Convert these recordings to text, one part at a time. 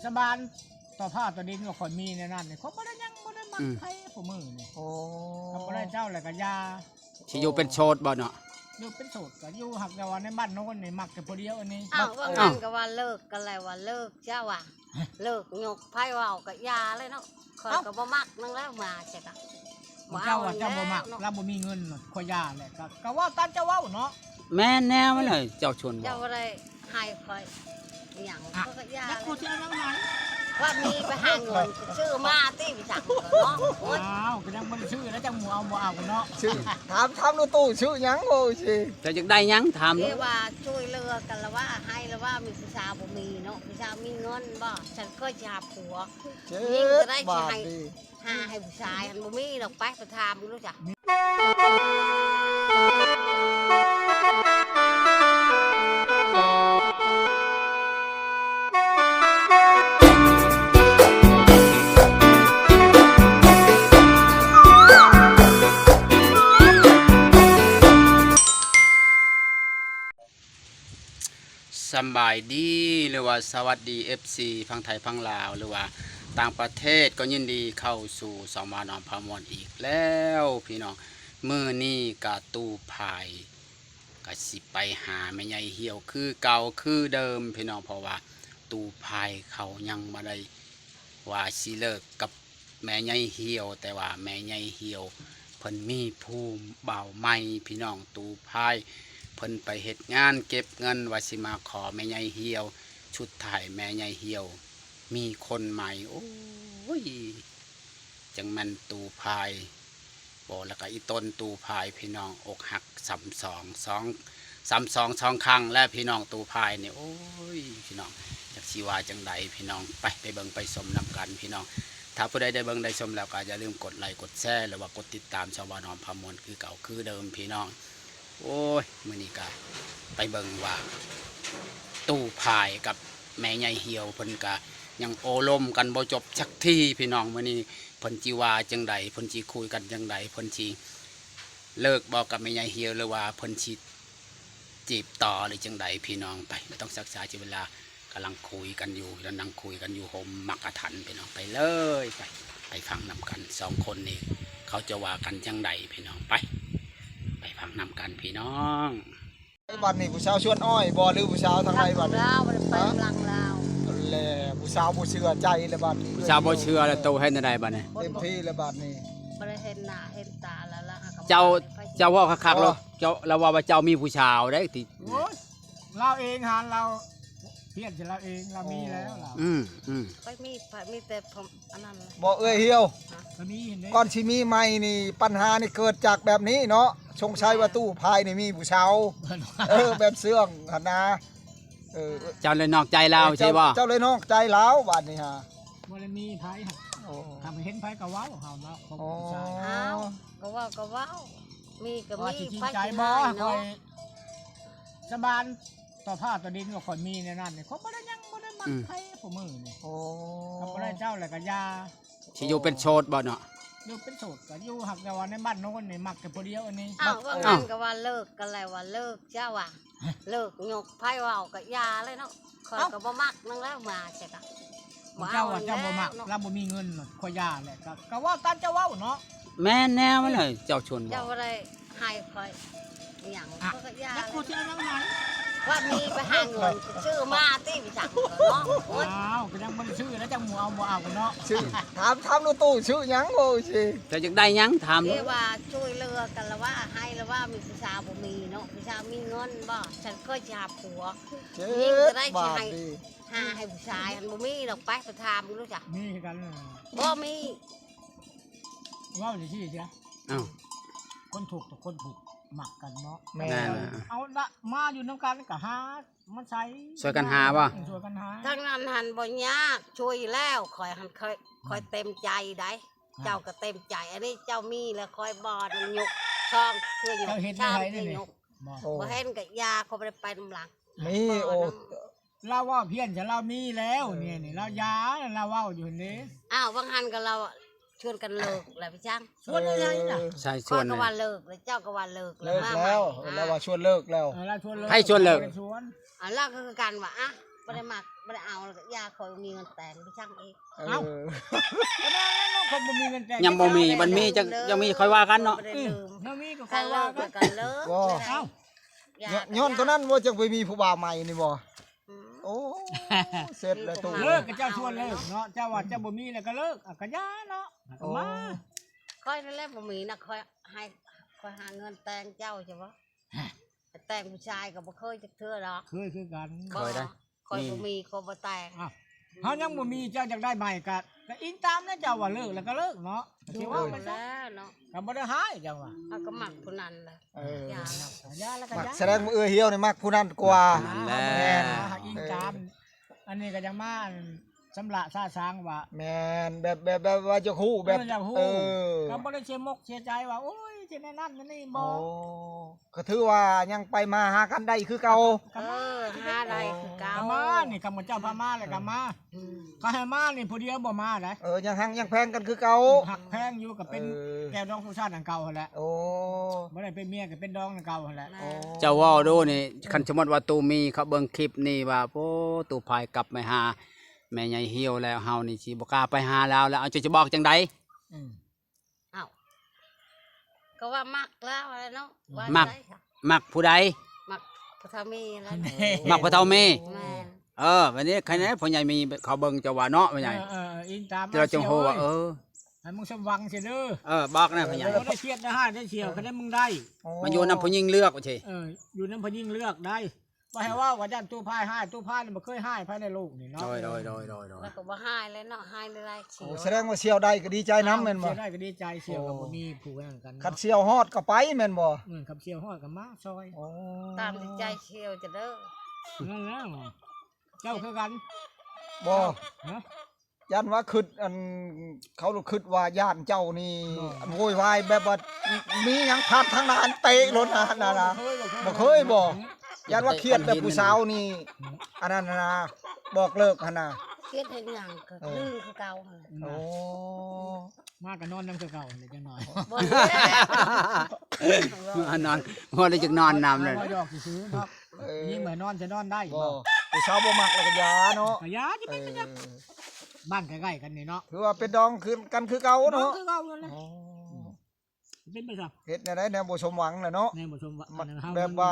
ສາບານຕໍ່ຟ້າຕໍ່ດິນວ່າຂ້ອຍມີແນວນັ້ນນີ້ ຂ້ອຍບໍ່ໄດ້ຫຍັງ ບໍ່ໄດ້ມັກ ອືມ ໃຜຜູ້ມື້ນີ້. ໂອ້ ກໍບໍ່ໄດ້ເຈົ້າແລ້ວກໍຢ່າ ຊິຢູ່ເປັນໂສດບໍ່ເນາະ? ຢູ່ເປັນໂສດກໍຢູ່ ຫາກແຕ່ວ່າໃນບ້ານໂນ້ນນີ້ມັກແຕ່ຜູ້ດຽວອັນນີ້. ອ້າວ ວ່າ ອ້າວ ນັ້ນກໍວ່າເລີກກັນແລ້ວ ວ່າເລີກ ເຈົ້າວ່າ ເລີກຍົກ ໃຜເວົ້າກໍຢ່າເລີຍເນາະ. ຂ້ອຍ ເອົ້າ ກໍບໍ່ມັກນຳແລ້ວ ມາຊິກະ ເຈົ້າວ່າເຈົ້າບໍ່ມັກ ລາວບໍ່ມີເງິນ ຂ້ອຍຢ່າແຫຼະ ກໍ ກໍເວົ້າຕາມເຈົ້າເວົ້າເນາະ. ແມ່ນແນວນັ້ນແຫຼະ ເຈົ້າຊວນເວົ້າ ເຈົ້າບໍ່ໄດ້ໃຫ້ຂ້ອຍຫຍັງ ອະ ຂ້ອຍກໍຢ່າ ແລ້ວກູຊິເອົາຫຍັງໃຫ້? ວ່າມີໄປຫາເງິນຊື້ມາຕິ ໄປສັ່ງເນາະ. ໂອ້ຍ ອ້າວ ກໍຍັງບໍ່ໄດ້ຊື້ແລ້ວ ຈັກໝູ່ເອົາບໍ່ເອົາເນາະ. ຊື້ ຖາມ ຖາມລູກຕູ້ຊື້ຫຍັງ ໂອ້ຍ ເຈົ້າຢາກໄດ້ຫຍັງ ຖາມເດ້ ວ່າຊ່ວຍເຫຼືອກັນລະວ່າ ໃຫ້ລະວ່າ ມີຜູ້ສາວບໍ່ມີເນາະ ຜູ້ສາວມີເງິນບໍ່? ສັນເຄີຍຊິຫາຜົວ ຍິງກໍໄດ້ຊິໃຫ້ ຫາໃຫ້ຜູ້ຊາຍຫັ້ນບໍ່ມີດອກ. ໄປ ໄປຖາມເບິ່ງດູຈ້ະ. ສຳບາຍດີ ຫຼືວ່າສະຫວັດດີ ເອັຟຊີ ຝັ່ງໄທຝັ່ງລາວ ຫຼືວ່າຕ່າງປະເທດ ກໍຍິນດີເຂົ້າສູ່ຊ່ອງບ່າວນ້ອຍພາມ່ວນອີກແລ້ວພີ່ນ້ອງ. ມື້ນີ້ກະຕູ້ພາຍກະຊິໄປຫາແມ່ໃຫຍ່ຫ່ຽວຄືເກົ່າຄືເດີມພີ່ນ້ອງ ເພາະວ່າຕູ້ພາຍເຂົາຍັງບໍ່ໄດ້ວ່າຊິເລີກກັບ ແມ່ໃຫຍ່ຫ່ຽວ ແຕ່ວ່າແມ່ໃຫຍ່ຫ່ຽວເພິ່ນມີຜູ້ບ່າວໃໝ່ພີ່ນ້ອງ. ຕູ້ພາຍເພິ່ນໄປເຮັດງານເກັບເງິນວ່າຊິມາຂໍແມ່ໃຫຍ່ຫ່ຽວ ສຸດທ້າຍແມ່ໃຫຍ່ຫ່ຽວມີຄົນໃໝ່. ໂອ້ຍ ຈັ່ງແມ່ນຕູ້ພາຍ ບໍ່ ແລ້ວກໍອີ່ຕົນຕູ້ພາຍພີ່ນ້ອງ ອົກຫັກຊ້ຳສອງ ສອງ ຊ້ຳສອງສອງຄັ້ງແລ້ວພີ່ນ້ອງ ຕູ້ພາຍນີ້. ໂອ້ຍ ພີ່ນ້ອງ ຈັກຊິວ່າຈັ່ງໃດພີ່ນ້ອງ. ໄປ ໄປເບິ່ງໄປຊົມນຳກັນພີ່ນ້ອງ. ຖ້າຜູ້ໃດໄດ້ເບິ່ງໄດ້ຊົມແລ້ວກໍຢ່າລືມກົດໄລກົດແຊ ຫຼືວ່າກົດຕິດຕາມຊ່ອງບ່າວນ້ອຍພາມ່ວນຄືເກົ່າຄືເດີມພີ່ນ້ອງ. ໂອ້ຍ ມື້ນີ້ກະໄປເບິ່ງວ່າ ຕູ້ພາຍກັບແມ່ໃຫຍ່ຫ່ຽວເພິ່ນກະຍັງໂອ້ລົມກັນບໍ່ຈົບຈັກທີພີ່ນ້ອງ. ມື້ນີ້ເພິ່ນຊິວ່າຈັ່ງໃດ ເພິ່ນຊິຄຸຍກັນຈັ່ງໃດ ເພິ່ນຊິເລີກບໍ່ກັບແມ່ໃຫຍ່ຫ່ຽວ ຫຼືວ່າເພິ່ນຊິຈີບຕໍ່ ຫຼືຈັ່ງໃດພີ່ນ້ອງ. ໄປ ບໍ່ຕ້ອງຊັກຊ້າເສຍເວລາ ກຳລັງຄຸຍກັນຢູ່ ກຳລັງຄຸຍກັນຢູ່ໂຮມໝາກກະທັນພີ່ນ້ອງ. ໄປເລີຍ ໄປ ໄປຟັງນຳກັນ ສອງຄົນນີ້ເຂົາຈະວ່າກັນຈັ່ງໃດພີ່ນ້ອງ. ໄປ ໄປຟັງນຳກັນພີ່ນ້ອງ. ບັດນີ້ຜູ້ສາວຊວນອ້ອຍບໍ່ ຫຼືຜູ້ສາວທາງໃດບັດນີ້? ລາວ ບໍ່ໄດ້ໄປ ຫາ? ນຳລາວ ແລ້ວຜູ້ສາວບໍ່ເຊື່ອໃຈແລ້ວບັດນີ້. ຜູ້ສາວບໍ່ເຊື່ອແລ້ວ ໂຕເຮັດແນວໃດບັດນີ້? ເຕັມທີ່ແລ້ວບັດນີ້ ບໍ່ໄດ້ເຫັນໜ້າເຫັນຕາແລ້ວ ລະຫາກະ ເຈົ້າ ເຈົ້າເວົ້າຄັກໆໂລດ ເຈົ້າ ລາວເວົ້າວ່າເຈົ້າມີຜູ້ສາວໄດ໋ຕິ. ໂອ້ຍ ລາວເອງຫັ້ນ ລາວ ພຽງແຕ່ລາວເອງ ລາວມີແລ້ວລາວ. ອືມ ອືມ ຂ້ອຍມີ ຂ້ອຍມີແຕ່ ອັນນັ້ນ ບໍ່ ເອື້ອຍຫ່ຽວ ກໍມີຫັ້ນເດ້. ກ່ອນຊິມີໃໝ່ນີ້ ບັນຫານີ້ເກີດຈາກແບບນີ້ເນາະ. ສົງໄສວ່າຕູ້ພາຍນີ້ມີຜູ້ສາວ ເອີ ແບບເຊື່ອງຫັ້ນນາ. ເອີ ເຈົ້າເລີຍນອກໃຈລາວ ເອີ ໃຊ່ບໍ່? ເຈົ້າ ເຈົ້າເລີຍນອກໃຈລາວບາດນີ້ຫາ. ບໍ່ໄດ້ມີໃຜ ໂອ້ ຖ້າໄປເຫັນໃຜກໍເວົ້າເຮົາເນາະ ຂອງຜູ້ຊາຍ. ອ້າວ ກໍເວົ້າ ກໍເວົ້າ ມີກໍມີ ວ່າຊິຈິງໃຈບໍ່ ຂ້ອຍສາບານຕໍ່ຟ້າຕໍ່ດິນວ່າຂ້ອຍມີແນວນັ້ນນີ້ ຂ້ອຍບໍ່ໄດ້ຫຍັງ ບໍ່ໄດ້ມັກ ອືມ ໃຜຜູ້ມື້ນີ້. ໂອ້ ກໍບໍ່ໄດ້ເຈົ້າແລ້ວກໍຢ່າ ຊິຢູ່ເປັນໂສດບໍ່ເນາະ? ຢູ່ເປັນໂສດກໍຢູ່ ຫາກແຕ່ວ່າໃນບ້ານໂນ້ນນີ້ມັກແຕ່ຜູ້ດຽວອັນນີ້. ອ້າວ ວ່າ ອ້າວ ນັ້ນກໍວ່າເລີກກັນແລ້ວ ວ່າເລີກ ເຈົ້າວ່າ ເລີກຍົກ ໃຜເວົ້າກໍຢ່າເລີຍເນາະ. ຂ້ອຍ ເອົ້າ ກໍບໍ່ມັກນຳແລ້ວ ມາຊິກະ ເຈົ້າວ່າເຈົ້າບໍ່ມັກ ລາວບໍ່ມີເງິນ ຂ້ອຍຢ່າແຫຼະ ກໍ ກໍເວົ້າຕາມເຈົ້າເວົ້າເນາະ. ແມ່ນແນວນັ້ນແຫຼະ ເຈົ້າຊວນເວົ້າ ເຈົ້າບໍ່ໄດ້ໃຫ້ຂ້ອຍຫຍັງ ອະ ຂ້ອຍກໍຢ່າ ແລ້ວກູຊິເອົາຫຍັງໃຫ້? ວ່າມີໄປຫາເງິນຊື້ມາຕິ ໄປສັ່ງເນາະ. ໂອ້ຍ ອ້າວ ກໍຍັງບໍ່ໄດ້ຊື້ແລ້ວ ຈັກໝູ່ເອົາບໍ່ເອົາເນາະ. ຊື້ ຖາມ ຖາມລູກຕູ້ຊື້ຫຍັງ ໂອ້ຍ ເຈົ້າຢາກໄດ້ຫຍັງ ຖາມໂລດ. ເດ້ ວ່າຊ່ວຍເຫຼືອກັນລະວ່າ ໃຫ້ລະວ່າ ມີຜູ້ສາວບໍ່ມີເນາະ ຜູ້ສາວມີເງິນບໍ່? ສັນເຄີຍຊິຫາຜົວ ຍິງກໍໄດ້ຊິໃຫ້ ຫາໃຫ້ຜູ້ຊາຍຫັ້ນບໍ່ມີດອກ. ໄປ ໄປຖາມເບິ່ງດູຈ້ະ ມີຄືກັນ. ບໍ່ມີ ເວົ້າຈັ່ງຊີ້ເສຍ. ອ້າວ ຄົນທຸກຕໍ່ຄົນທຸກມັກກັນເນາະ. ແມ່ນ ເອົາລະ ມາຢູ່ນຳກັນກໍຫາມາໃຊ້ ຊ່ວຍກັນຫາບໍ່? ອືມ ຊ່ວຍກັນຫາ. ທາງນັ້ນຫັ້ນບໍ່ຍາກ ຊ່ວຍແລ້ວ ຂ້ອຍຫັ້ນ ຂ້ອຍ ຂ້ອຍເຕັມໃຈໃດ໋. ອ່າ ເຈົ້າກໍເຕັມໃຈ ອັນນີ້ເຈົ້າມີແລ້ວ ຂ້ອຍບໍ່ ນັ້ນຍົກ ຊ່ອງເທື່ອຍົກ ເຈົ້າເຫັນ ສາມເທື່ອຍົກ. ບໍ່ ບໍ່ເຫັນກໍຢ່າ ຂ້ອຍບໍ່ໄດ້ໄປນຳຫຼັງ. ມີ ໂອ້ ລາວເວົ້າພຽງແຕ່ລາວມີແລ້ວ ເອີ ນີ້ ນີ້ລາວຢ່າ ລາວເວົ້າຢູ່ຫັ້ນເດ້. ອ້າວ ວ່າງຫັ້ນກໍລາວຊວນກັນເລີກແລ້ວ ໄປຈັ່ງ ຊວນແນວໃດນະ? ເອີ ໃຊ່ ຊວນ ຂ້ອຍກໍວ່າເລີກແລ້ວ ເຈົ້າກໍວ່າເລີກແລ້ວ ເລີກແລ້ວ ມາໃໝ່. ລາວວ່າຊວນເລີກແລ້ວ ເອີ ລາວຊວນເລີກ ໃຜຊວນເລີກ? ຊວນ ອ່າ ລາວກໍຄືກັນວ່າ ອ່ະ ບໍ່ໄດ້ມັກ ບໍ່ໄດ້ເອົາ ແລ້ວກໍຢ່າ ຂ້ອຍບໍ່ມີເງິນແຕ່ງ ໄປຊ່າງອີກ. ເອີ ເອົ້າ ກໍນັ້ນແຫຼະເນາະ ຄົນບໍ່ມີເງິນແຕ່ງ ຍັງບໍ່ມີ ມັນມີຈັກ ຍັງມີຄ່ອຍວ່າກັນເນາະ. ບໍ່ໄດ້ລືມ ເອີ ເຮົາມີກໍຄ່ອຍວ່າກັນ ກໍເລີກ ບໍ່ ເອົ້າ ຍ້ອນ ຍ້ອນຕົວນັ້ນບໍ່ ຈັ່ງໄປມີຜູ້ບ່າວໃໝ່ນີ້ບໍ່? ອືມ ໂອ້ ເສັດແລ້ວຕູ້ ເລີກກໍເຈົ້າຊວນເລີກເນາະ ເຈົ້າວ່າເຈົ້າບໍ່ມີແລ້ວກໍເລີກ ອ່ະ ກໍຢ່າເນາະ ກໍມາ. ໂອ້ ຂ້ອຍນັ້ນແຫຼະບໍ່ມີນະ ຂ້ອຍໃຫ້ ຂ້ອຍຫາເງິນແຕ່ງເຈົ້າ ເຈົ້າບໍ່ ແຕ່ງຜູ້ຊາຍກໍບໍ່ເຄີຍຈັກເທື່ອດອກ. ເຄີຍຄືກັນ ບໍ່ ເຄີຍໄດ້ ຂ້ອຍບໍ່ມີ ຂ້ອຍບໍ່ແຕ່ງ. ອ້າວ ເຮົາຍັງບໍ່ມີ ເຈົ້າຢາກໄດ້ໃໝ່ກະ ກະອີງຕາມນະ ເຈົ້າວ່າເລີກແລ້ວກະເລີກເນາະ ກະຊິເວົ້າໄປຊະ ເນາະ ກະບໍ່ໄດ້ຮ້າຍ ເຈົ້າວ່າ ເຮົາກໍມັກຜູ້ນັ້ນແຫຼະ. ເອີ ຢ່າແລ້ວ ຢ່າແລ້ວກະຢ່າ ສະແດງວ່າເອື້ອຍຫ່ຽວນີ້ມັກຜູ້ນັ້ນກວ່າ. ນັ້ນແຫຼະ ແມ່ນ ອີງຕາມ ເອີ ອັນນີ້ກໍຍັງມາ ອັນ ຊຳລະສະສາງວ່າ ແມ່ນ ແບບ ແບບ ແບບວ່າຢາກຮູ້ ແບບ ເອີ ຢາກຮູ້ ເອີ ກໍບໍ່ໄດ້ເສຍມົກເສຍໃຈວ່າ ໂອ້ຍ ຊິແນວນັ້ນແນວນີ້ບໍ່. ໂອ້ ກໍຖືວ່າຍັງໄປມາຫາກັນໄດ້ຄືເກົ່າ. ກໍ ເອີ ຫາໄດ້ຄືເກົ່າ ກໍມານີ້ ຄຳວ່າເຈົ້າພາມາແລ້ວກໍມາ. ອືມ ກໍໃຫ້ມານີ້ຜູ້ດຽວບໍ່ມາໄດ໋. ເອີ ຍັງຮັກຍັງແພງກັນຄືເກົ່າ ຮັກແພງຢູ່ ກໍເປັນ ເອີ ແກ້ວດອງສຸຊາດອັນເກົ່າຫັ້ນແຫຼະ. ໂອ້ ບໍ່ໄດ້ເປັນເມຍກໍເປັນດອງອັນເກົ່າຫັ້ນແຫຼະ. ໂອ້ ເຈົ້າເວົ້າດູນີ້ ຄັນສົມມຸດວ່າຕູ້ມີເຂົາເບິ່ງຄລິບນີ້ວ່າ ໂອ້ ຕູ້ພາຍກັບໄປຫາແມ່ໃຫຍ່ຫ່ຽວແລ້ວ ເຮົານີ້ຊິບໍ່ກ້າໄປຫາລາວແລ້ວ ເອົາ ເຈົ້າຈະບອກຈັ່ງໃດ? ອືມ ເອົ້າ ກໍວ່າມັກລາວຫັ້ນແຫຼະເນາະ ວ່າ ມັກ ຈັ່ງໃດຄະ? ມັກຜູ້ໃດ? ມັກພໍ່ເຖົ້າເມແຫຼະ. ມັກພໍ່ເຖົ້າເມ. ແມ່ນ ເອີ ບັດນີ້ໃຄແນ່ ພໍ່ໃຫຍ່ມີເຂົາເບິ່ງເຈົ້າວ່າເນາະ ພໍ່ໃຫຍ່. ເອີ ເອີ ອີງຕາມ ເຈົ້າຈຶ່ງຮູ້ວ່າ ເອີ ໃຫ້ມຶງສົມຫວັງເສຍເດີ. ເອີ ບອກແນ່ພໍ່ໃຫຍ່ ບໍ່ໄດ້ຄຽດໄດ້ຮ້າຍໄດ້ສ່ຽວ ຄັນໄດ້ມຶງໄດ້ ມາຢູ່ນຳຜູ້ຍິງເລືອກວ່າຊິ. ເອີ ຢູ່ນຳຜູ້ຍິງເລືອກໄດ້. ບໍ່ໃຫ້ເວົ້າວ່າຢ້ານຕູ້ພາຍຮ້າຍ ຕູ້ພາຍນີ້ບໍ່ເຄີຍຮ້າຍພາຍໃນໂລກນີ້ເນາະ. ໂດຍ ໂດຍ ໂດຍ ໂດຍ ແລ້ວກໍບໍ່ຮ້າຍແລ້ວເນາະ ຮ້າຍຫຼາຍໆ ໂອ້ ສຽວ ສະແດງວ່າສ່ຽວໄດ້ກໍດີໃຈນຳແມ່ນບໍ່? ສ່ຽວໄດ້ກໍດີໃຈ ສ່ຽວກໍບໍ່ມີຜູ້ນັ້ນກັນເນາະ ຄັນສ່ຽວຮອດກໍໄປແມ່ນບໍ່? ອືມ ຄັນສ່ຽວຮອດກໍມາຊ່ອຍ. ໂອ້ ຕາມທີ່ໃຈສ່ຽວຈະເດີ. ນັ້ນແຫຼະ ເຈົ້າຄືກັນບໍ່? ຮະ? ຢ້ານວ່າຄິດ ອັນ ເຂົາຄິດວ່າຢ້ານເຈົ້ານີ້ ບໍ່ ອັນໂວຍວາຍແບບວ່າ ມີຫຍັງຜ່ານທາງໜ້າ ເຕະໂລດຫັ້ນນະ. ບໍ່ເຄີຍ ບໍ່ເຄີຍ ບໍ່ເຄີຍບໍ່? ຢ້ານວ່າຄຽດແບບຜູ້ສາວນີ້ ອັນນັ້ນນະ ບອກເລີກຫັ້ນນະ. ຄຽດເຮັດຫຍັງກໍ ເອີ ຄືເກົ່າຫັ້ນ. ໂອ້ ມາກໍນອນນຳຄືເກົ່າຫັ້ນແຫຼະ ຈັກໜ້ອຍ. ບໍ່ແລ້ວ ມານອນ ບໍ່ໄດ້ຈັກນອນນຳເລີຍ ມາຢອກຊື່ໆເນາະ. ເອີ ຍິງມານອນຈະນອນໄດ້ບໍ່? ຜູ້ສາວບໍ່ມັກແລ້ວກໍຢ່າເນາະ ກໍຢ່າ ຈະເປັນຫຍັງ. ເອີ ບ້ານໃກ້ໆກັນນີ້ເນາະ ຖືວ່າເປັນດອງຄືກັນຄືເກົ່າເນາະ ຄືເກົ່ານັ້ນແຫຼະ. ອໍ ເປັນໄປຊະ ເຮັດແນວໃດແນວບໍ່ສົມຫວັງແຫຼະເນາະ ແນວບໍ່ສົມຫວັງ ແບບວ່າ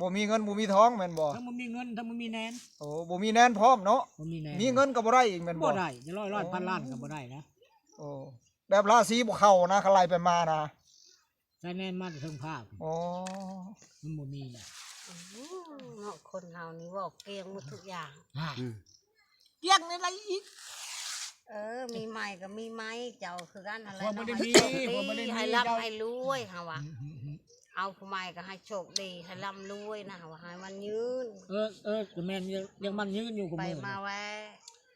ບໍ່ມີເງິນບໍ່ມີທອງແມ່ນບໍ່? ທັງບໍ່ມີເງິນ ທັງບໍ່ມີແນນ. ໂອ້ ບໍ່ມີແນນພ້ອມເນາະ ບໍ່ມີແນນ ມີເງິນກໍບໍ່ໄດ້ອີກແມ່ນບໍ່? ບໍ່ໄດ້ ຈະຮ້ອຍໆ ພັນລ້ານກໍບໍ່ໄດ້ນະ. ໂອ້ ແບບລາສີບໍ່ເຂົ້ານະ ຄັນໄລ່ໄປມານະ. ໃສ່ແນນມາແຕ່ເທິງຟ້າ. ອໍ ມັນບໍ່ມີນະ. ອືມ ເນາະ ຄົນເຮົານີ້ເວົ້າກ່ຽງໝົດທຸກຢ່າງ. ອືມ ກ່ຽງແນວໃດອີກ? ເອີ ມີໃໝ່ກໍມີໃໝ່ ເຈົ້າຄືກັນຫັ້ນແຫຼະ. ຂ້ອຍບໍ່ໄດ້ມີ ຂ້ອຍບໍ່ໄດ້ມີ ໃຫ້ລ່ຳໃຫ້ລວຍ ເຮົາວ່າ. ອືມ ເອົາຜູ້ໃໝ່ກໍໃຫ້ໂຊກດີ ໃຫ້ລ່ຳລວຍນະ ເຮົາວ່າ ໃຫ້ໝັ້ນຍືນ. ເອີ ເອີ ກໍແມ່ນ ຍັງໝັ້ນຍືນຢູ່ ໄປມາແວ່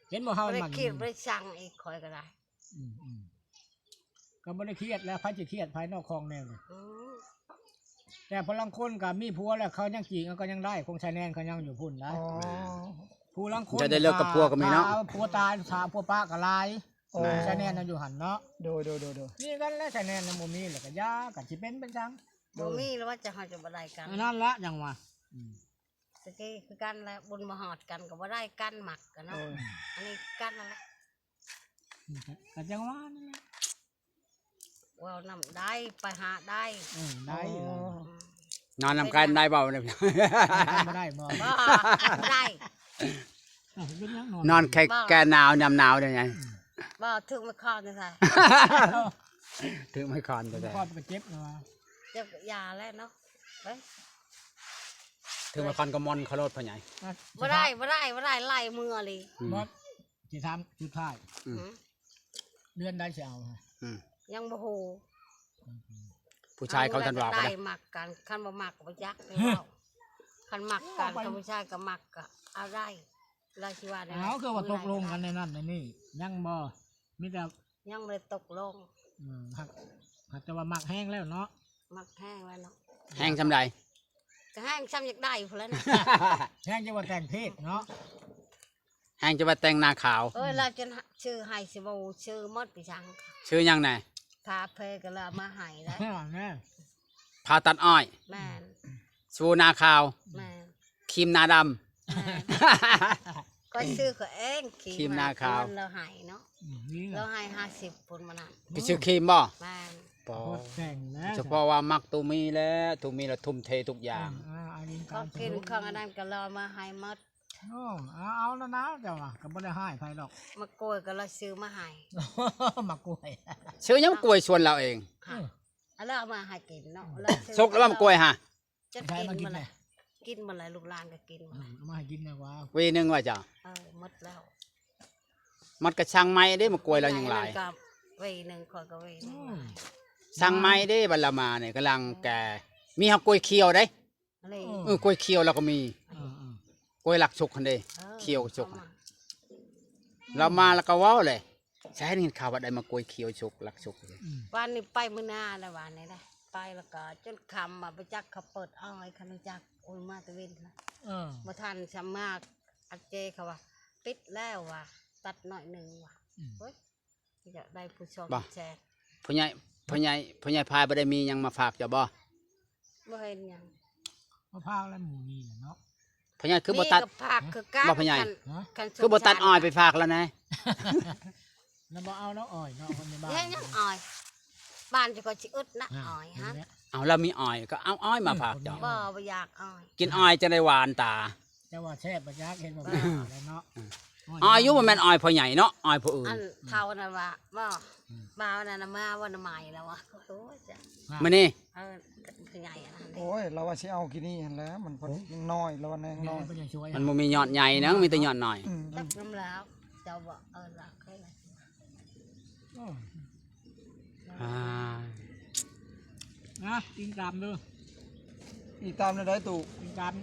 ເຫັນບໍ່ ເຮົາບໍ່ໄດ້ຄິດ ໝັ້ນຍືນ ບໍ່ໄດ້ຊັງອີກ ຂ້ອຍກໍໄດ້. ອືມໆ ກໍບໍ່ໄດ້ຄຽດແລ້ວ ໃຜຊິຄຽດ ໃຜນອກຄອງແນວນີ້. ອືມ ແຕ່ຜູ້ລາງຄົນກໍມີຜົວແລ້ວ ເຂົາຍັງຈີກເອົາກໍຍັງໄດ້ ຄົງຊາຍແນນເຂົາຍັງຢູ່ພຸ້ນໄດ໋. ອໍ ຜູ້ລາງຄົນຈະໄດ້ເລີກກັບຜົວກໍມີເນາະ ຖ້າຜົວຕາຍ ຖ້າຜົວປະກໍຫຼາຍ. ໂອ້ ແມ່ນ ຊາຍແນນນະຢູ່ຫັ້ນເນາະ. ໂດຍໆໆໆ ມີກັນແລ້ວ ຊາຍແນນນະບໍ່ມີແລ້ວກໍຢ່າ ກໍຊິເປັນເປັນຫຍັງ. ໂດຍ ບໍ່ມີແລ້ວວ່າຈະ ເຮົາຈະບໍ່ໄດ້ກັນ ອັນນັ້ນລະຫຍັງວ່າ. ອືມ ຕະກີ້ຄືກັນແຫຼະ ບຸນມາຮອດກັນກໍບໍ່ໄດ້ກັນ ມັກກັນເນາະ. ເອີ ອັນນີ້ຄືກັນນັ້ນແຫຼະ. ອືມ ກໍຈັ່ງວ່ານັ້ນແຫຼະ ເວົ້ານຳໄດ້ ໄປຫາໄດ້. ເອີ ໄດ້. ອໍ ອືມ ນອນນຳກັນໄດ້ບໍ່? ນອນນຳກັນບໍ່ໄດ້ບໍ່? ບໍ່ ບໍ່ໄດ້. ເອົ້າ ເປັນຫຍັງນອນ ນອນແຄ່ ບໍ່ ແກ້ໜາວຍາມໜາວໄດ້ໄງ? ອືມ ບໍ່ ຖືກໄມ້ຄ້ອນແທ້ໆ ຖືກໄມ້ຄ້ອນແທ້ໆ ໄມ້ຄ້ອນກໍເຈັບນະ ເຈັບກໍຢ່າແລ້ວເນາະ. ເອີ ຖືກມາຄອນກະມອນຂະໂລດພໍ່ໃຫຍ່. ບໍ່ໄດ້ ບໍ່ໄດ້ ບໍ່ໄດ້ ໄລ່ເມືອເລີຍ. ອືມ ບໍ່ ຊິຖາມສຸດທ້າຍ. ອືມ ອືມ ເດືອນໃດຊິເອົາ? ອືມ ຍັງບໍ່ຮູ້. ອືມ ຜູ້ຊາຍເຂົາ ເອົາ ທັນວ່າ ໄດ້ ໄດ້ມັກກັນ ຄັນບໍ່ມັກກໍບໍ່ຈັກ ເວົ້າ. ຄັນມັກກັນ ເວົ້າໄປ ຄັນຜູ້ຊາຍກໍມັກກໍເອົາໄດ້. ລາວຊິວ່າແນວໃດ? ເອົາ ຄືວ່າຕົກລົງກັນໃນນັ້ນໃນນີ້ ຍັງບໍ່? ມີແຕ່ ຍັງບໍ່ໄດ້ຕົກລົງ. ອືມ ຫາກ ຫາກແຕ່ວ່າມັກແຮງແລ້ວເນາະ. ມັກແຮງແລ້ວເນາະ. ແຮງສ່ຳໃດ? ກໍແຮງສ່ຳຢາກໄດ້ພຸ້ນແຫຼະນະ. ແຮງຈະວ່າແຕ່ງເພດເນາະ. ແຮງຈະວ່າແຕ່ງໜ້າຂາວ. ເອີຍ ລາວຈະຊື້ໃຫ້ຊິບໍ່ຊື້ໝົດໄປສັງ. ຊື້ຫຍັງແດ່? ທາເພກໍລະເອົາມາໃຫ້ແລ້ວ. ແມ່ນ. ຜ້າຕັດອ້ອຍ. ແມ່ນ. ສະບູໜ້າຂາວ. ແມ່ນ. ຄຣີມໜ້າດຳ. ຂ້ອຍຊື້ຂ້ອຍເອງ ຄຣີມ ຄຣີມໜ້າຂາວ ເງິນລາວໃຫ້ເນາະ ອືມ ນີ້ລະ ລາວໃຫ້ຫ້າສິບພຸ້ນ ມື້ນັ້ນ ໄປຊື້ຄຣີມບໍ່? ແມ່ນ ປໍ ໂຄດແພງນະ ສະເພາະວ່າມັກໂຕມີແຫຼະ ໂຕມີລະທຸ່ມເທທຸກຢ່າງ ອືມ ອ່າ ອັນນີ້ຂອງກິນຂອງອັນນັ້ນກໍລາວມາໃຫ້ໝົດ ໂອ້ ເອົາ ເອົາແລ້ວນະ ເຈົ້າວ່າກໍບໍ່ໄດ້ຮ້າຍໃຜດອກ ໝາກກ້ວຍກໍລາວຊື້ມາໃຫ້ ໝາກກ້ວຍ ຊື້ຫຍັງ ກ້ວຍສວນລາວເອງ ເອີ ອັນລາວເອົາມາໃຫ້ກິນເນາະ ອືມ ລາວຊື້ ສຸກແລ້ວບໍ່ໝາກກ້ວຍຫະ? ຈັກກິນໝົດແລ້ວ ກິນໝົດແລ້ວ ລູກຫຼານກໍກິນໝົດ ອືມ ເອົາມາໃຫ້ກິນແດ່ວ່າ ຫວີໜຶ່ງວ່າເຈົ້າ ເອີ ໝົດແລ້ວ ມັນກໍສັ່ງໃໝ່ເດ້ ໝາກກ້ວຍລາວຍັງຫຼາຍ ຫວີໜຶ່ງກໍ ຫວີໜຶ່ງຂ້ອຍກໍຫວີໜຶ່ງ ອືມ ຫຼາຍ ສັ່ງໃໝ່ເດ້ ບັດລາວມານີ້ກຳລັງແກ່ ມີເຮົາກ້ວຍຂຽວເດ້ ອັນນີ້ ເອີ ກ້ວຍຂຽວລາວກໍມີ ເອີໆ ກ້ວຍລັກສຸກຫັ້ນເດ້ ເອີ ຂຽວສຸກ ເອົາມາ ລາວມາລາວກໍເວົ້າແຫຼະ ໃສເຫັນຂ່າວວ່າໄດ້ໝາກກ້ວຍຂຽວສຸກ ລັກສຸກ ອືມ ວານນີ້ໄປມື້ນາແລ້ວ ວານນີ້ນະ ໄປແລ້ວກໍຈົນຄ່ຳ ວ່າບໍ່ຈັກເຂົາເປີດອ້ອຍ ຄັນຮູ້ຈັກ ໂອ້ຍ ມາແຕ່ເວັນນະ ເອີ ບໍ່ທັນຊຳມາ ອັດເຈ ເຂົາວ່າປິດແລ້ວວ່າ ຕັດໜ້ອຍໜຶ່ງວ່າ ອືມ ໂອ້ຍ ຢາກໄດ້ຜູ້ຊອງແຊກ ພໍ່ໃຫຍ່ ພໍ່ໃຫຍ່ ພໍ່ໃຫຍ່ພາຍບໍ່ໄດ້ມີຫຍັງມາຝາກເຈົ້າບໍ່? ບໍ່ເຫັນຫຍັງ ມາຝາກແລ້ວໝູ່ນີ້ແຫຼະເນາະ ພໍ່ໃຫຍ່ຄືບໍ່ຕັດ ມີກໍຝາກຄືກັນ ບໍ່ພໍ່ໃຫຍ່ ຄັນ ຮະ? ຄັນ ຄືບໍ່ຕັດອ້ອຍໄປຝາກລາວແດ່? ລາວບໍ່ເອົາເນາະອ້ອຍເນາະ ຄົນໃນບ້ານ ແມ່ນຫຍັງອ້ອຍ ບ້ານເຈົ້າກໍຊິອຶດນະ ອ່າ ອ້ອຍຫັ້ນ ເຫັນແລ້ວ ເອົາ ລາວມີອ້ອຍກໍເອົາອ້ອຍມາຝາກເຈົ້າ ບໍ່ ບໍ່ຢາກອ້ອຍ ກິນອ້ອຍຈັ່ງໄດ້ຫວານຕາ ເຈົ້າວ່າແຊບບໍ່ຈັກ ເຫັນບໍ່ ເອີ ແລ້ວເນາະ ອືມ ອ້ອຍຢູ່ ບໍ່ແມ່ນອ້ອຍພໍ່ໃຫຍ່ເນາະ ອ້ອຍຜູ້ອື່ນ ອັນເຖົ້ານັ້ນວ່າ ບໍ່ ອືມ ບ່າວນັ້ນນະ ມາວັນໃໝ່ແລ້ວວ່າ ໂອ້ຍ ຈ້າ ມື້ນີ້ ເອີ ຜູ້ໃຫຍ່ອັນນັ້ນເດ້ ໂອ້ຍ ລາວວ່າຊິເອົາກີ້ນີ້ຫັ້ນແຫຼະ ມັນພໍດີ ຍັງນ້ອຍ ລາວວ່າຍັງນ້ອຍ ມັນບໍ່ມີຍອດໃຫຍ່ນະ ມີແຕ່ຍອດນ້ອຍ ອືມ ຈັກນຳລາວ ເຈົ້າບໍ່ ເອີ ລາວເຄີຍ ໂອ້ຍ ອ່າ ນະ ອີງຕາມເດີ ອີງຕາມແນວໃດຕູ້ ອີງຕາມ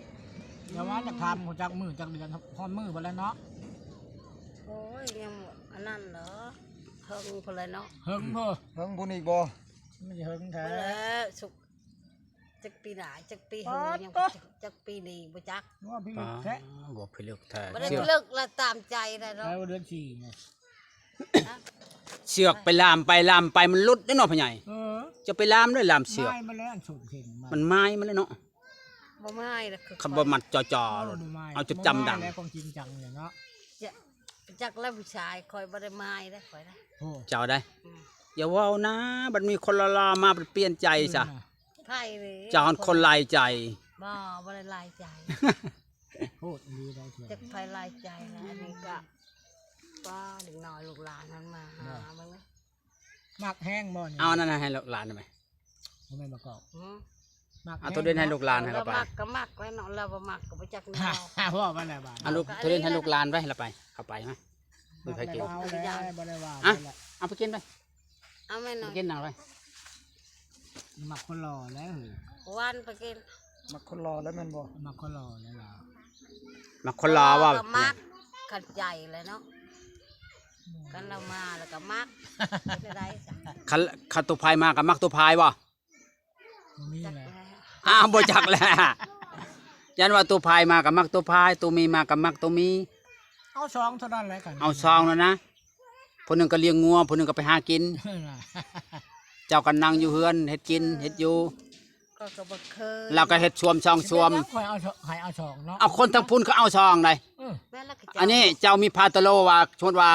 ແຕ່ວ່າຈະຖາມຮູ້ຈັກມື້ຈັກເດືອນ ຮອດມື້ບໍ່ແລ້ວເນາະ ໂອ້ຍ ຍັງອັນນັ້ນເນາະ ເຫິງພຸ້ນແຫຼະເນາະ ເຫິງພຸ້ນ ເຫິງພຸ້ນອີກບໍ່ ມັນຊິເຫິງແທ້ ພຸ້ນແຫຼະ ສຸກ ຈັກປີໜ້າ ຈັກປີເຫີ ຍັງບໍ່ຈັກ ຈັກປີນີ້ບໍ່ຈັກ ວ່າພິລຶກແທ້ ວ່າພິລຶກແທ້ ບໍ່ໄດ້ພິລຶກລະຕາມໃຈໄດ້ເນາະ ແລ້ວເດືອນສີ່ນີ້ ເຊືອກໄປລ່າມໄປລ່າມໄປ ມັນຫຼຸດເດ້ເນາະພໍ່ໃຫຍ່ ເອີ ຈະໄປລ່າມໄດ້ລ່າມເຊືອກ ມັນມາຍມາແລ້ວເນາະ ບໍ່ມາຍລະ ຄັນບໍ່ມັດຈ່ອໆ ເອີ ບໍ່ມາຍ ເອົາຈົນຈຳດັງ ບໍ່ມາຍແລ້ວ ຂອງຈິງຈັງນີ້ເນາະ ຈັກແລ້ວຜູ້ຊາຍ ຂ້ອຍບໍ່ໄດ້ມາຍເດ້ຂ້ອຍນະ ໂອ້ ເຈົ້າໄດ໋ ອືມ ຢ່າເວົ້ານະ ບັດມີຄົນຫຼໍ່ໆມາ ບັດປ່ຽນໃຈຊະ ໃຜເດ້ ເຈົ້າຫັ້ນຄົນຫຼາຍໃຈ ບໍ່ ບໍ່ໄດ້ຫຼາຍໃຈ ໂພດອີ່ຫຼີໄດ໋ ຈັກໃຜຫຼາຍໃຈລະ ອັນນີ້ກະ ປ້າ ເດັກນ້ອຍລູກຫຼານຫັ້ນມາຫາເບິ່ງ ມັກແຮງບໍ່ນີ້ ເອົາອັນນັ້ນໃຫ້ລູກຫຼານໄປ ບໍ່ແມ່ນບໍ່ກອກ ອືມ ມັກ ເອົາໂຕເດັ່ນໃຫ້ລູກຫຼານໃຫ້ລາວໄປ ມັກກໍມັກແລ້ວເນາະ ລາວບໍ່ມັກກໍບໍ່ຈັກແນວ ເວົ້າໄປແລ້ວບາດ ເອົາລູກໂຕເດັ່ນໃຫ້ລູກຫຼານໄປ ລາວໄປ ເອົາໄປມາ ບໍ່ມີໃຜກິນ ບໍ່ໄດ້ວ່າ ອ່ະ ເອົາໄປກິນໄປ ເອົາແມ່ນ້ອຍ ໄປກິນໜ້າໄປ ມັກຄົນຫຼໍ່ແລ້ວ ຫວານໄປກິນ ມັກຄົນຫຼໍ່ແລ້ວແມ່ນບໍ່ ມັກຄົນຫຼໍ່ແລ້ວລາວ ມັກຄົນຫຼໍ່ວ່າ ກໍມັກ ຂັດໃຈແຫຼະເນາະ ຄັນລາວມາແລ້ວກໍມັກ ເຮັດແນວໃດຊະ ຄັນ ຄັນຕູ້ພາຍມາກໍມັກຕູ້ພາຍບໍ່ ບໍ່ມີແຫຼະ ອ້າວ ບໍ່ຈັກແຫຼະ ຢ້ານວ່າຕູ້ພາຍມາກໍມັກຕູ້ພາຍ ຕູ້ມີມາກໍມັກຕູ້ມີ ເອົາສອງເທົ່ານັ້ນແຫຼະ ເອົາສອງນັ້ນນະ ຜູ້ໜຶ່ງກໍລ້ຽງງົວ ຜູ້ໜຶ່ງກໍໄປຫາກິນ ເຈົ້າກໍນັ່ງຢູ່ເຮືອນເຮັດກິນເຮັດຢູ່ ຂ້ອຍກໍບໍ່ເຄີຍ ລາວກໍເຮັດຊວມສອງຊວມ ຊິເປັນຫຍັງຂ້ອຍເອົາສອງ ໃຫ້ເອົາສອງເນາະ ເອົາຄົນທາງພຸ້ນກໍເອົາສອງໄດ໋ ເອີ ແມ່ນລະ ອັນນີ້ເຈົ້າມີຜ້າຕະໂຫຼວ່າ ສົມມຸດວ່າ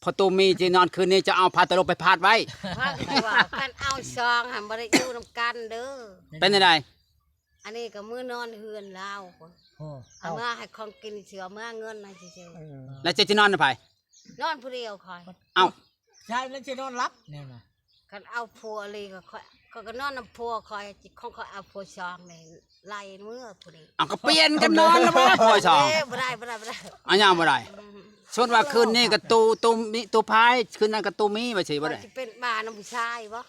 ພໍ່ຕູ້ມີຊິນອນຄືນນີ້ ເຈົ້າເອົາຜ້າຕະໂຫຼໄປພາດໄວ້ ພາດໄວ້ ຄັນເອົາສອງຫັ້ນບໍ່ໄດ້ຢູ່ນຳກັນເດີ ເປັນຈັ່ງໃດ ອັນນີ້ກໍມື້ນອນເຮືອນລາວພຸ້ນ ໂອ້ ເອົາມາໃຫ້ຂອງກິນຊື່ ເອົາມາເງິນໃຫ້ຊື່ໆ ເອີ ແລ້ວເຈົ້າຊິນອນນຳໃຜ ນອນຜູ້ດຽວຂ້ອຍ ເອົ້າ ໃຊ່ ແລ້ວຊິນອນຫຼັບແນວນະ ຄັນເອົາຜົວອີ່ຫຼີກໍຂ້ອຍ ຂ້ອຍກໍນອນນຳຜົວຂ້ອຍ ຂອງຂ້ອຍເອົາຜົວສອງນີ້ ໄລ່ເມືອຜູ້ນີ້ ເອົາ ກໍປ່ຽນກັນນອນແລ້ວບໍ່ ຜົວສອງ ເອີ ບໍ່ໄດ້ ບໍ່ໄດ້ ບໍ່ໄດ້ ອັນຫຍັງບໍ່ໄດ້ ອືມ ສົມມຸດວ່າຄືນນີ້ກໍຕູ້ ຕູ້ມີ ຕູ້ພາຍ ຄືນນັ້ນກໍຕູ້ມີ ວ່າຊິບໍ່ໄດ້ ຊິເປັນບ້ານຳຜູ້ຊາຍບໍ່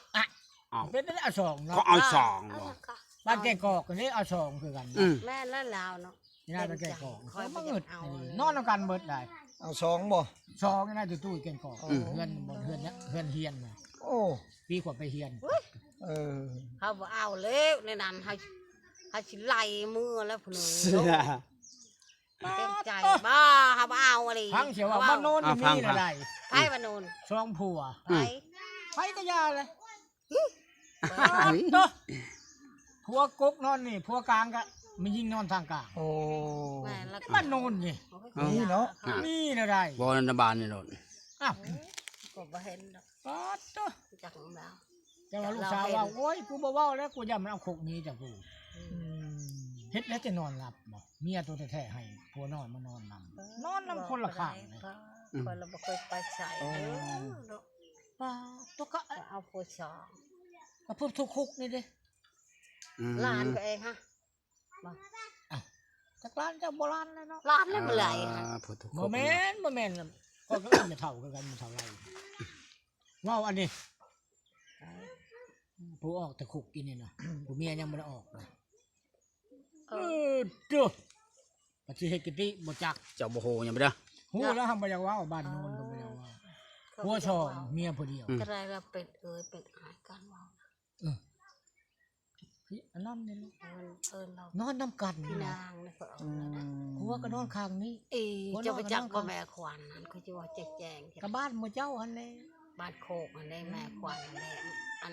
ເອົາ ເປັນໄດ້ເອົາສອງເນາະ ກໍເອົາສອງ ເອົາ ບໍ່ ບ້ານແກ່ງກອກນີ້ເອົາສອງຄືກັນ ອືມ ແມ່ນແລ້ວລາວເນາະ ນີ້ນະ ບ້ານແກ່ງກອກ ຂ້ອຍບໍ່ຢາກເອົາ ນອນນຳກັນເບິດໄດ໋ ເອົາສອງບໍ່ ສອງນີ້ນະ ຕູ້ໆ ແກ່ງກອກ ອືມ ເຮືອນ ເຮືອນ ເຮືອນຮຽນນະ ໂອ້ ປີກວ່າໄປຮຽນ ເອີ ເຮົາບໍ່ເອົາແລ້ວໃນນັ້ນ ເຮົາ ເຮົາຊິໄລ່ເມືອແລ້ວຜູ້ໜຶ່ງ ເຕັມໃຈ ບໍ່ ເຮົາບໍ່ເອົາອີ່ຫຼີ ຟັງເສຍວ່າບ້ານໂນ້ນມີແນວໃດ ໃຜບ້ານໂນ້ນ ສອງຜົວ ໃຜ ໃຜກໍຢ່າເລີຍ ຫື ຜົວກົກນອນນີ້ ຜົວກາງກໍ ແມ່ຍິງນອນທາງກາງ. ໂອ້ ແມ່ນລະ ມັນນອນນີ້ ເອີ ນີ້ເນາະ ນີ້ນະໄດ໋ ບໍ່ນະບານນີ້ໂລດ. ອ້າວ ກໍບໍ່ເຫັນດອກ ປາດໂທ້ ຈັກແລ້ວ. ແຕ່ວ່າລູກສາວວ່າ ໂອ້ຍ ກູບໍ່ເວົ້າແລ້ວ ກູຢ້ານມັນເອົາຄົກໜີຈາກກູ. ອືມ ເຮັດແລ້ວຈະນອນຫຼັບບໍ່? ເມຍໂຕແທ້ໆໃຫ້ຜົວນ້ອຍມານອນນຳ ເອີ ນອນນຳຄົນລະຂ້າງ. ຂ້ອຍລະບໍ່ເຄີຍໄປໃສເດີ. ປາດໂທ້ ກະເອົາຜູ້ສອງ ກະເພິ່ນທຸກຄຸກນີ້ເດ້. ອືມ ຫຼານຕົວເອງຫະ ບໍ່ ອ້າວ ຈັກຫຼານເຈົ້າບໍ່ຫຼານແລ້ວເນາະ. ຫຼານແລ້ວບໍ່ຫຼາຍຫະ ບໍ່ແມ່ນ ບໍ່ແມ່ນ ຂ້ອຍກໍເອີ້ນແມ່ເຖົ້າຄືກັນ ແມ່ເຖົ້າໄລ ເວົ້າອັນນີ້ ຜູ້ອອກແຕ່ຄຸກອີ່ນີ້ນະ ຜູ້ເມຍຍັງບໍ່ໄດ້ອອກນະ. ເອີ ເອີ ເດີ ປະຕິເຮັດກິຕິບໍ່ຈັກ ເຈົ້າບໍ່ຮູ້ຫຍັງບໍ່ເດີ. ຮູ້ແລ້ວ ຫາກບໍ່ຢາກເວົ້າ ບ້ານໂນ້ນກໍບໍ່ຢາກເວົ້າ. ເອີ ຜົວສອງເມຍຜູ້ດຽວ ອືມ ກໍໄດ້ວ່າເປັນເອີຍເປັນອາຍກັນເວົ້າ. ເອີ ຄືອັນນັ້ນນີ້ແຫຼະ ເອີ ນອນນຳກັນ ນາງນີ້ກໍເອົາ ອືມ ຜົວກໍນອນຂ້າງນີ້. ເອີ ເຈົ້າໄປຈັກບໍ່ແມ່ຂວັນນັ້ນ ຄືຊິເວົ້າແຈ້ງໆ ກະບ້ານໝູ່ເຈົ້າຫັ້ນແຫຼະ ບ້ານໂຄກຫັ້ນແຫຼະ ແມ່ຂວັນຫັ້ນແຫຼະ. ອັນ